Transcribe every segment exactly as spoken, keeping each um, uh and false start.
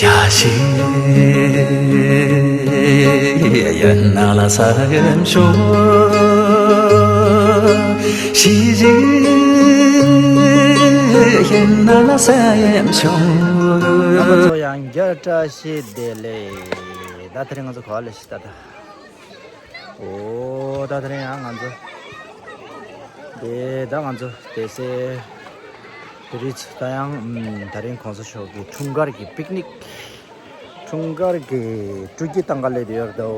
ཡ་ཤི་ཡན་ན་ལ་ས་ཡན་ཤོ་ཤི་ཇི་ཡན་ན་ལ་ས་ཡན་ཤོ། ང་ཚོ་ཡང་བསྐྱར་བཀྲ་ཤིས་བདེ་ལེགས། ད་དེ་རིང་ང་ཚོ་ག་པར་སླེབས་ཤག་ད་ད། ཨོ་ད་དེ་རིང་ཡང་ང་ཚོ་དེ་ད་ང་ཚོ་དེ་སེ་དེ་རིང་ད་ཡང་ཨམ་ད་རིང་གོང་ས་མཆོག་གི་འཁྲུངས་སྐར་གྱི་པིག་ནིག་འཁྲུངས་སྐར་གྱི་སྤྲོ་སྐྱིད་བཏང་ག་སླེབས་ཡོད་རེད་དོ།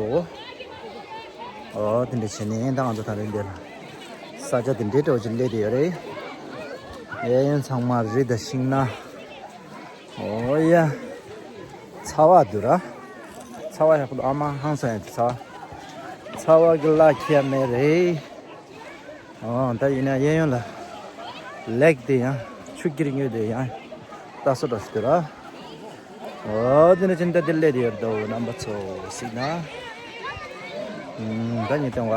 ཨོ་དེ་འདྲ་བྱས་ནས་ད་ང་ཚོ་ད་རིང་འདིར་ས་ཆ་དེ་འདྲའི་འདྲ་བོ་ཅིག་སླེབས་ཡོད་རེད། གཡས་གཡོན་ཚང་མ་རི་དང་ཤིང་ནགས། ཨོ་ཡ། ཚ་བ་འདུག་ར། ཚ་བ་ཡག་པོ་འདུག་ཨ་མ་ཧང་སང་ཡ་ཚ་བ། ཚ་བ་གི་ལ་ཁྱད་མེད་རེད། ཨོ་ད་ཡིན་ན་གཡས་གཡོན་ལ་ལེག་དེ་ཡང་ཆུ་ཀིར་ཉོས་དེ་ཡང་ལྟ་སོ་འདྲ་ཞིག་འདུག་ར། ཨོ་དེ་ནས་ཅི་འདྲ་དེ་སླེབས་ཡོད་དོ་རྣམ་པ་ཚོ་གཟིགས་ན། ད་ཉིས་སྟོང་བ།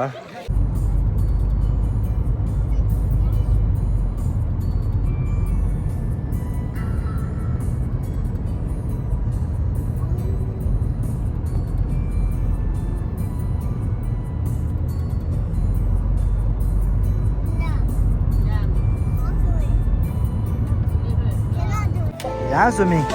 ཡང་སུ་མིན།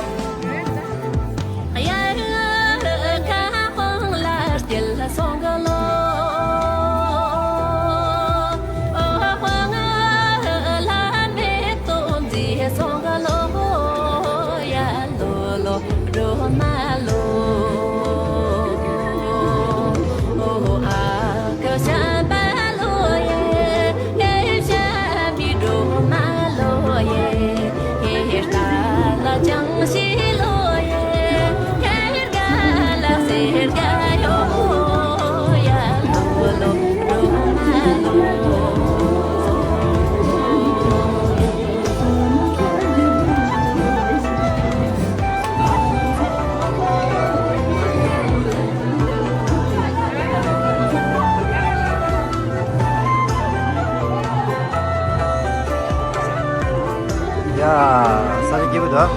ཡ། ས་ཆ་སྐྱིད་པོ་འདུག་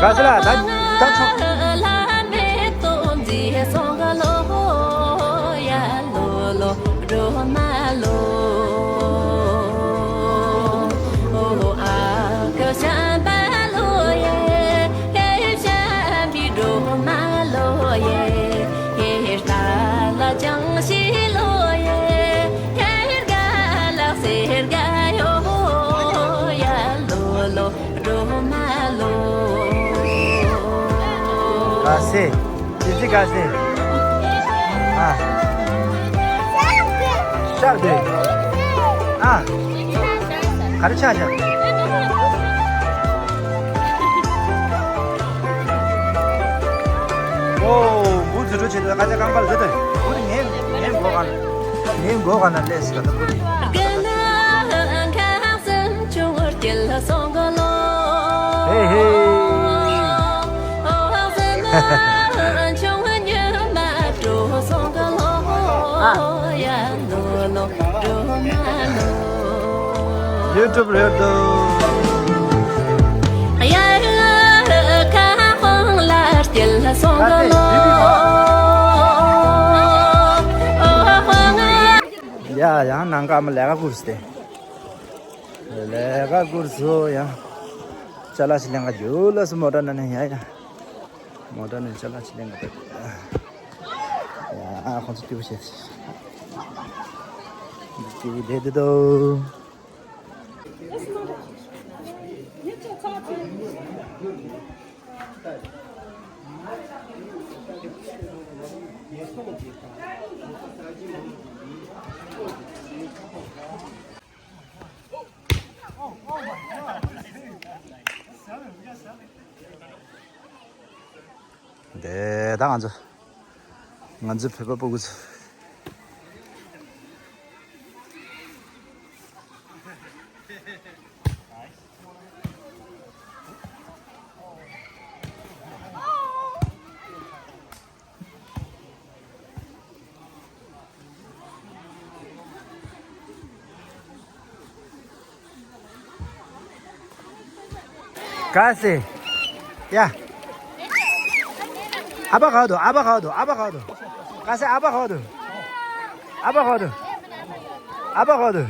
ག་ཟེར་ལ་ད་ད་ཆོག་ག་ཟེ། ཙི་ཙི་ག་ཟེ། ཨ། ཤག་དེ། ཨ། ག་རེ་ཆགས་ཤག་ཨོ། འབུ་རྫུ་འཕྲུལ་བྱེད་དུས་ཁ་ཆེ་རྐང་པར་བཟོས་ཏེ། འབུ་དེ་ངའི་ངའི་མགོ་ག་ན། ངའི་མགོ་ག་ན་སླེབས་སི་ད་ལྟ་འབུ་དེ། ཧེ་ཧེ། ཨ། ཡུ་ཊུབ་རེད་འདུག་ཡ་ཡང་ནང་ཀ་མ་ལས་ཀ་ཁུར་སྟེ། ལས་ཀ་ཁུར་སོ་ཡང་། ཅ་ལག་ཞིག་ལེན་ག་རྒྱུ་ལ་སུ་མོ་ཊ་ན་ནས་ཡ་ཡ། མོ་ཊ་ནས་ཅ་ལག་ཅི་ལེན་ག་ད། ཡ་ཁོང་ཚོ་སྐྱིད་པོ་བྱས། སྐྱིད་པོ་བསྡད་འདུག་དོ། དེ་ད་ང་ཚོ་ང་ཚོ་བོད་པ་སྤུ་གུ་ཚོ། ག་སེ། ཡ། ཨ་ཕ་ག་འདུག་ཨ་ཕ་ག་འདུག་ཨ་ཕ་ག་འདུག་ག་སེ། ཨ་ཕ་ག་འདུག་ཨ་ཕ་ག་འདུག་ཨ་ཕ་ག་འདུག་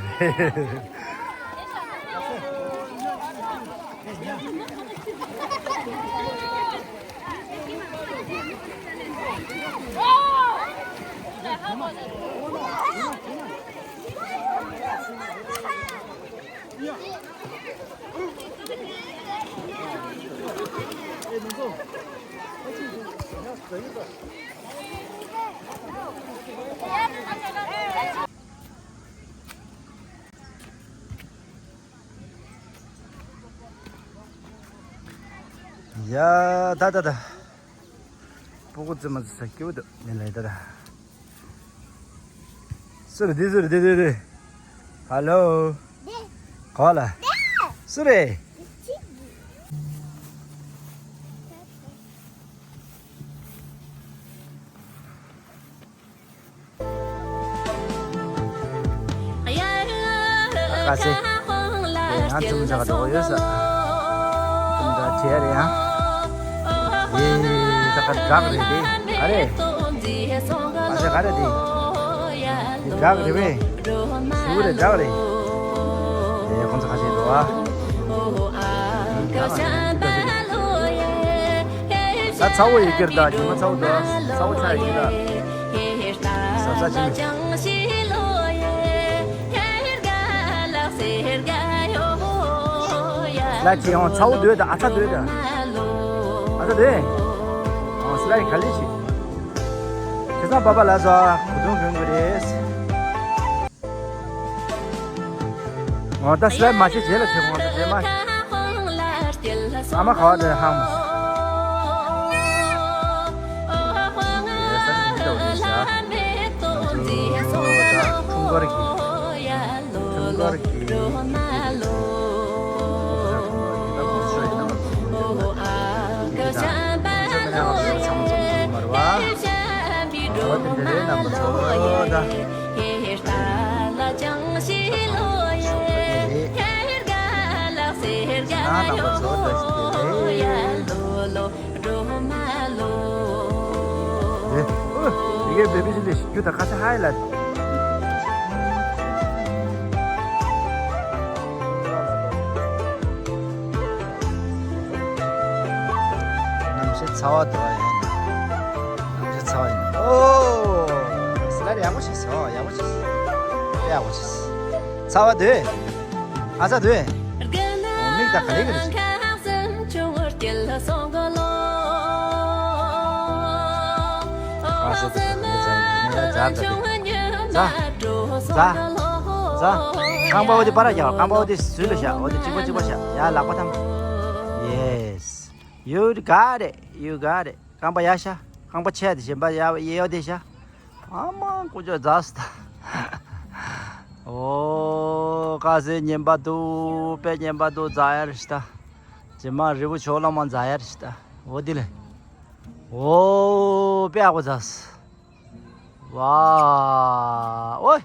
ཡ་ད་ད་ད། སྤུ་གུ་ཙི་མ་ཙི་ས་སྐྱིད་པོ་འདུག་ནི་ལས་ད་ད། སུ་རེད་འདི། སུ་རེད་འདི་འདི་འདི། ཧ་ལོ། ག་ལ། སུ་རེད། ཨ་ཀ་སེ། ང་ཚོ་མི་ཚང་ག་འགྲོ་ཡོད་ས། ཚང་ག་བྲེལ་རེད་ཡ། ཨེ་ད་ག་བྲག་རེད་དེ། ག་རེད། ཨ་ཟེ་ག་རེད་དེ། དེ་བྲག་རེད་པས། ཞུ་རེད་བྲག་རེད། དེ་ཁོང་ཚོ་ཁ་ཤས་འགྲོ་ཨ། ད་ཚ་བོ་ཡི་གེར་ད་ཇི་མ་ཚ་བོ་འདུག་ཨ། ཚ་བོ་ཆ་ཡི་གེར་ད། ཟབ་ས་ཅི་མི། ལ་ཅི་ཡང་ཚ་བོ་འདོད་ད། ཨ་ཚ་འདོད་ད། ཨ་ཚ་འདོད། ཨ་སི་ལ་ཡི་ག་ལེ་ཅི། ཁྱེད་ཚང་པ་པ་ལ་ཟ་གུ་དུང་གོན་དགོས་རེད། འོ་ད་སི་ལ་ཡི་མ་བྱེད་རྗེས་ལ་བྱེད་དགོས་ང་ཚོ་རྗེས་མ། ཨ་མ་ག་བ་དེ་ཧང་མ། ཁྲུང་ཀར་གྱི། ཁྲུང་ཀར་གྱི། ཡི་གེ་བེ་བི་ཅི་ལེ་ཞིག་རྒྱུ་དང་ཁ་ཆེ་ཧ་ཡི་ལ། གནམ་གཤིས་ཚ་བ་འདུག་ཡ། གནམ་གཤིས་ཚ་བ་ཡིན། ཨོ། སི་ལ་རི་ཡག་པོ་ཞིག་སོ། ཡག་པོ་ཞིག་སོ། ཡག་པོ་ཞིག་སོ། ཚ་བ་འདུག་ཨ་ཚ་འདུག་མིག་ད་ག་ལེ་ག་ལེ་ཞིག་ཨ་ཚ་འདུག་ཟ་ཟ་ཟ། རྐང་པ་འོ་དེ་པར་རྒྱག་རྐང་པ་འོ་དེ་ཟུར་ལ་བཞག་འོ་དེ་གཅིག་པ་གཅིག་པ་བཞག་ཡ་ལག་པ་ཐམ། Yes. You got it. You got it. རྐང་པ་ཡར་བཞག་རྐང་པ་ཆད་དེ་གཞན་པ་ཡར་གཡས་དེ་བཞག་ཨ་མ་ཀུ་ཅོ་ཛ་སི་ད། ཨོ་ཀ་སེ་ཉན་པ་འདུག་དཔེ་ཉན་པ་འདུག་ཛ་ཡར་ཤི་ད། ཇེ་མ་རི་བོ་ཆོག་ལ་མ་ཛ་ཡར་ཤི་ད། འོ་དེ་ལེ། ཨོ་དཔེ་ཨ་ཀོ་ཛ་སི། ཝ། ཨོའི།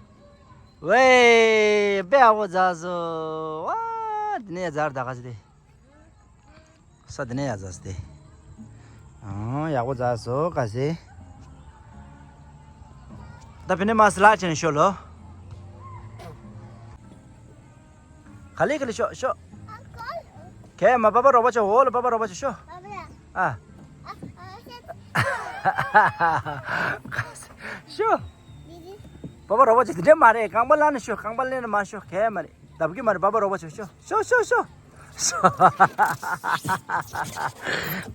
ཝེ། དཔེ་ཨ་ཀོ་ཛ་སི། ཝ། དེ་ནས་ཛར་ད་ཀ་སེ་དེ། ས་དེ་ནས་ཡ་ཛ་སྟེ། ཨང་ཡག་པོ་ཛ་སོ་ཀ་སེ། ད་ཕི་ནས་མ་སི་ལ་ཅན་ཤོ་ལོ། ག་ལེ་ག་ལེ་ཤོ་ཤོ། ཁེ་མ་པ་པ་རོ་པ་ཆོ་འོ་ལོ་པ་པ་རོ་པ་ཆོ་ཤོ། ཨ། ཤོ། པ་པ་རོ་པ་ཆོ་དེ་འདྲ་མ་རེད། རྐང་པ་ལ་ནི་ཤོ་རྐང་པ་ལ་ནི་མ་ཤོ་ཁེ་མ་རེད། བདབ་གི་མ་རེད། པ་པ་རོ་པ་ཆོ་ཤོ་ཤོ་ཤོ་ཤོ།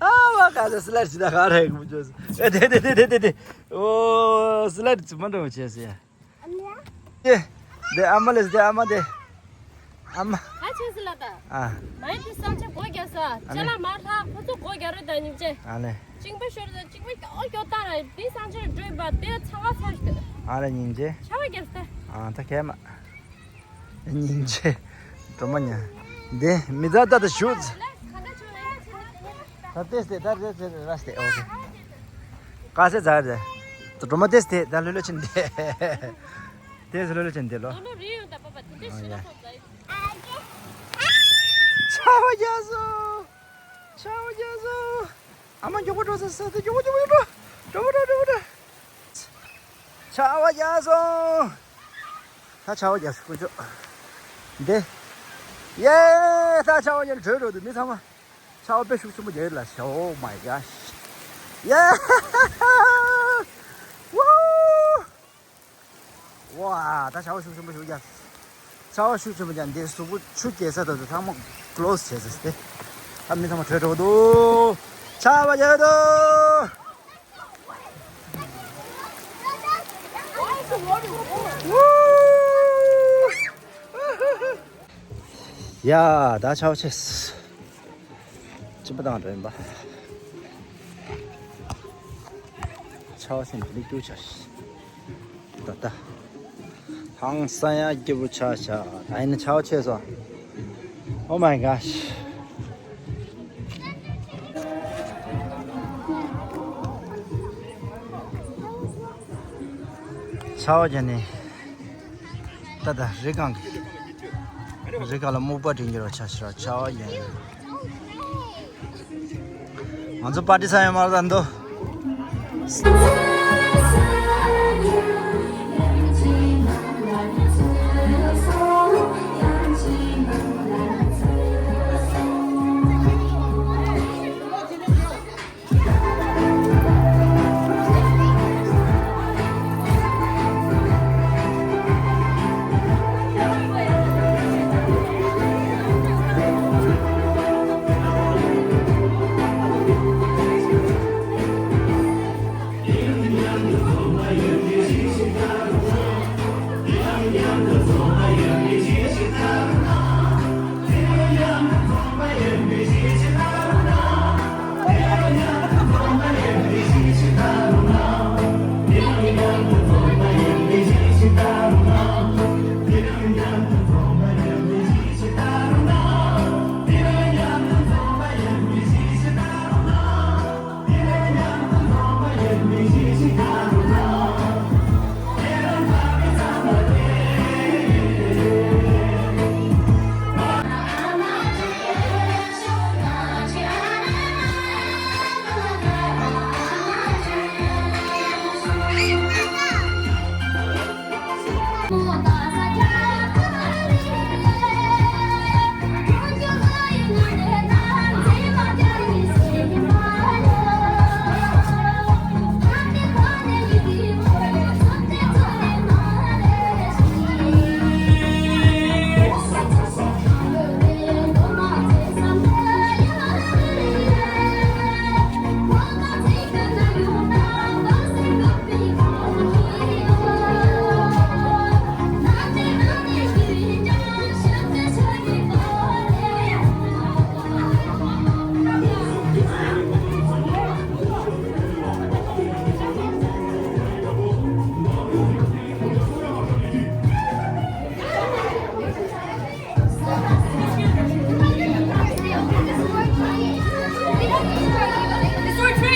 ཨ་མ་ཁ་ས་སི་ལར་ཅི་ད་ག་རེ་གུ་ཅོ་ཨེ་དེ་དེ་དེ་དེ་དེ་དེ། ཨོ་སི་ལར་ཅི་མ་འདྲ་བ་བྱས་སི་ཡ། ཨེ་དེ་ཨ་མ་ལེས་དེ་ཨ་མ་དེ་ཨ་མ། ཨ་ཆེ་སི་ལ་ད། ཨ་མ་ཡི་དེ་ས་ཆ་སྒོ་རྒྱག་ས་ཅ་ལག་མ་ལྷག་ཁོ་ཚོ་སྒོ་རྒྱག་རོགས་ད་ཉིམ་ཅེ། ཨ་ལེ། གཅིན་པ་ཤོར་ད་གཅིན་པ་སྐྱོ་སྐྱོ་བཏང་ར་དེ་སང་ཆར་འགྲོ་ཡིན་པ་དེ་ཚ་བ་ཚ་ཞིག་འདུག་ཨ་ལ་སྙིང་རྗེ། ཆར་པ་བརྒྱབ་སྟེ། ཨ་ད་གས་མ། སྙིང་རྗེ། སྒྲོལ་མ་ཉ། འདི་མི་ཚ་ད་ད་ཞུ། ད་ཏེས་ཏེ་ད་རེ་རེ་རེ་ར་སྟེ་ཨོ་ཁེ། ཀ་སེ་ཛ་རེ། ད་སྒྲོལ་མ་ཏེས་ཏེ་ད་ལྷོད་ལྷོད་ཕྱིན་ཏེ། ཏེས་ལྷོད་ལྷོད་ཕྱིན་ཏེ་ལོ། ལོ་ལོ་རེ་ཡོང་ད་པ་པ་དེ་འདྲ་ཞིག་ལ་ཨོ་ཡ། ཐོབ་ཛ་ཡི། ཆར་པ་བརྒྱབ་སོང་། ཆར་པ་བརྒྱབ་སོང་། ཨ་མ་མགྱོགས་པོ་འགྲོ་ས་ས་ས་མགྱོགས་པོ་མགྱོགས་པོ་འགྲོ། མགྱོགས་པོ་འགྲོ་མགྱོགས་པོ་འགྲོ། ཆར་པ་བརྒྱབ་སོང་། ད་ཆར་པ་བརྒྱབ་སོང་དཀོན་མཆོག་འདི། ཡེ། ད་ཆར་པ་བརྒྱབ་བྲོས་འགྲོ་འདུག་མི་ཚང་མ། ཆར་པ་དཔེ་ཤུགས་ཆེན་པོ་བརྒྱབ་ཡོད་ལ། Oh my gosh. Yeah. Woo. ཝ། ད་ཆར་པ་ཤུགས་ཆེན་པོ་ཞིག་རྒྱབ། ཆར་པ་ཤུགས་ཆེན་པོ་རྒྱབ་འདི་གཟུགས་པོ་ཆུ་སྐྱེས་ས་དང་ཚང་མ་ཀློ་སི་བྱས་ཟེར་ཏེ། ད་མི་ཚང་མ་བྲོས་འགྲོ་འདུག་ཆར་པ་རྒྱག་འདུག་ཡ། ད་ཆར་པ་ཆེ། སྤྱི་པ་དང་འདྲ་ཡིན་པ། ཆར་པ་ཆེ་ནས་ལིག་ཏུ་ཆར། ད་ལྟ། ཧང་སང་ཡ་སྐྱིད་པོ་ཆགས་ཤག་ད་ཡིན་ན་ཆར་པ་ཆེ་སོང་། Oh my gosh. ཆར་པ་བརྒྱབ་ནས་ད་ལྟ་རི་སྒང་གི་རི་སྒང་ལ་སྨུག་པ་སྒྲིལ་གྱི་རོ་ཆ་ཤི་ར་ཆར་པ་བརྒྱབ་ནས། ང་ཚོ་པར་ཊི་ས་ཡོད་མ་རེད་ད་འདུག་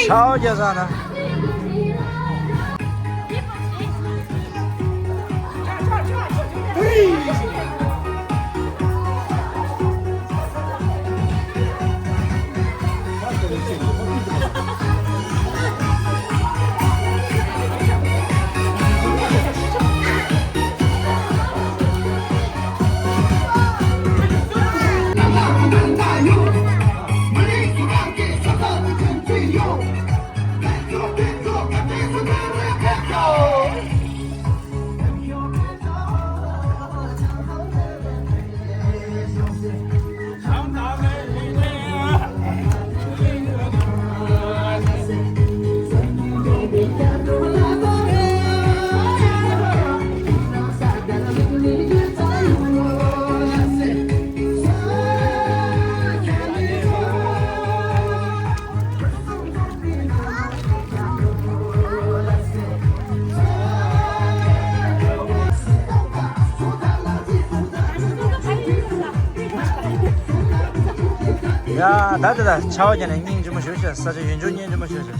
ཆའོ་རྒྱ་ས་ན། ཡ་ད་ད་ད་ཆར་པ་བརྒྱབ་ནས་སྙིང་རྗེ་མོ་ཞེ་པོ་ཅིག། ས་ཆ་ཡུལ་ལྗོངས་སྙིང་རྗེ་མོ་ཞེ་པོ་ཅིག།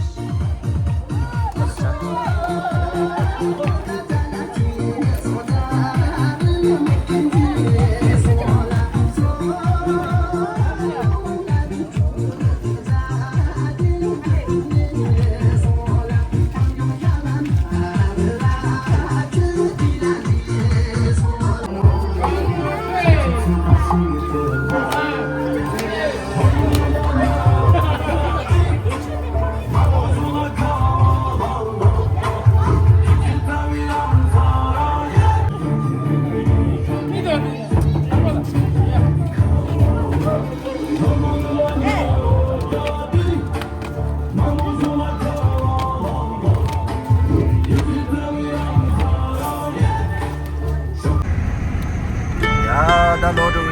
ཡ་ད་ལོག་འགྲོ་